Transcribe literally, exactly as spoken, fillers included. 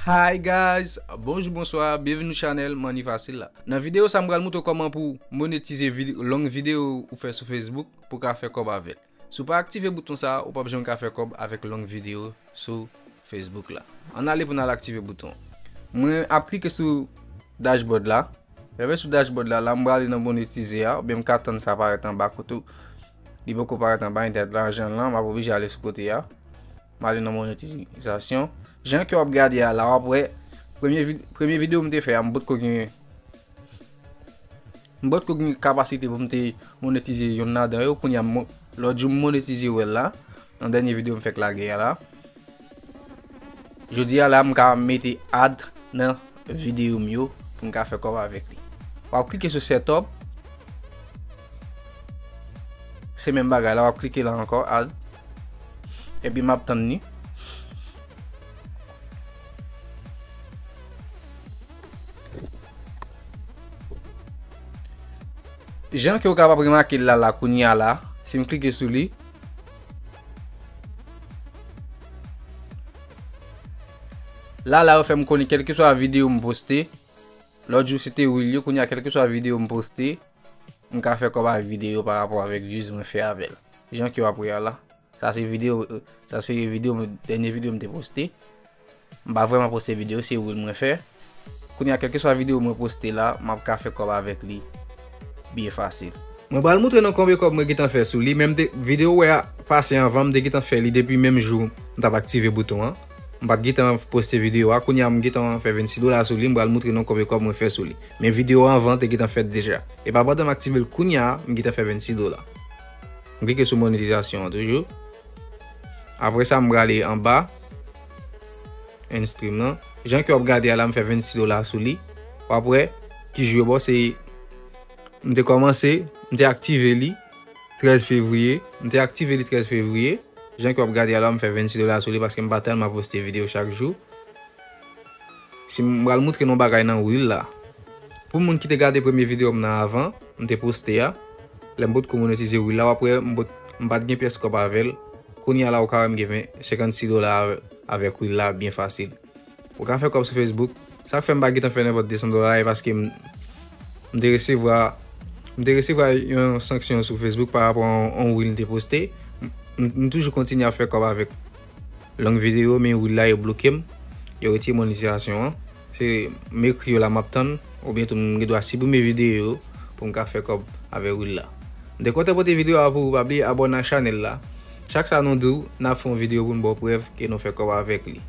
Hi guys, bonjou, bonswa, byenveni sou chanèl Money Facile la. Nan videyo sa m pral moutre w kòman pou monetize vide- long videyo ou fè sou Facebook pou w ka fè kòb avè l. Si w pa aktive bouton sa, ou p ap janm ka fè kòb avèk long videyo sou Facebook la. Ann ale pou n al aktive bouton. Mwen ap klike sou dashboard la. Lè m sou dashboard la, la m prale nan monetize a, oubyen m ka tann sa parèt anba kote w. Li poko parèt anba entèt lajan lan, m ap oblije ale sou kote a. M ale nan monetizasyon. Jan ke w ap gade a la, w ap wè premye vid- premye videyo m te fè a, m potko gen m potko gen kapasite pou m te monetize yonn ladan yo. Kounye a, m mo- lòt jou m monetize w la, nan dènye videyo m fèk lage a la. Jodi a la, m ka mete ad nan videyo m yo pou m ka fè kòb avèk li. W ap klike sou setup. Se menm bagay la, w ap klike la ankò, ad. Epi m ap tann li. Jan ke w kapab remake l la, la, kounye a la, si m klike sou li, la, la, yo fè m konnen kèlkeswa videyo m poste, lòt jou se te reel yo, kounye a kèlkeswa videyo m poste, m ka fè kòb avèk videyo pa rapò avèk views mwen fè avè l. Jan ke w ap wè a la. Sa se videyo, sa se videyo, dènye videyo m te poste. M pa vrèman poste videyo, se reel mwen fè. Kounye a, kèlkeswa videyo mwen poste la, m ap ka fè kòb avèk li byen fasil. Mwen pral moutre nou konbyen kòb mwen gentan fè sou li, men m te, videyo wè a pase anvan, m te gentan fè li depi menm jou m t ap aktive bouton an. M pa t gentan poste videyo a, kounye a m gentan fè vennsis dola sou li, m pral moutre nou konbyen kòb mwen fè sou li. Men videyo anvan te gentan fèt deja. E pa pandan m aktive l kounye a, m gentan fè vennsis dola. M klike sou monetizasyon an toujou. Apre sa, m prale anba Endstream nan. Jan ke w ap gade a la, m fè vennsis dola sou li. W ap wè ki jou yo bon, se m te kòmanse, m te aktive li trèz fevriye. M te aktive li trèz fevriye. Jan ke w ap gade a la, m fè vennsis dola sou li paske m pa tèlman poste videyo chak jou. Si m pral moutre nou bagay nan reel la. Pou moun ki te gade premye videyo m nan avan, m te poste a, lè m potko monetize reel la, w ap wè m pot- m pa t gen pyès kòb avè l. Kounye a la, ou ka wè m gen ven- senkannsis dola avè- avèk reel la byen fasil. Ou ka fè kòb sou Facebook. Sa k fè m pa gentan fè nenpòt desan dola, e paske m, m te resevwa, m te resevwa yon sanksyon sou Facebook pa rapò a yon, yon reel m te poste. M, m toujou kontinye ap fè kòb avèk long videyo, men reel la yo bloke m. Yo retire monetizasyon an. Se m ekri yo la m ap tann, oubyen tou m gen dwa siprime videyo yo pou m ka fè kòb avèk reel la. M te kontan pote videyo a pou ou, pa bliye abòne ak chanèl la. Chak sa nou di w, n ap fè yon videyo pou n ba w prèv ke nou fè kòb avèk li.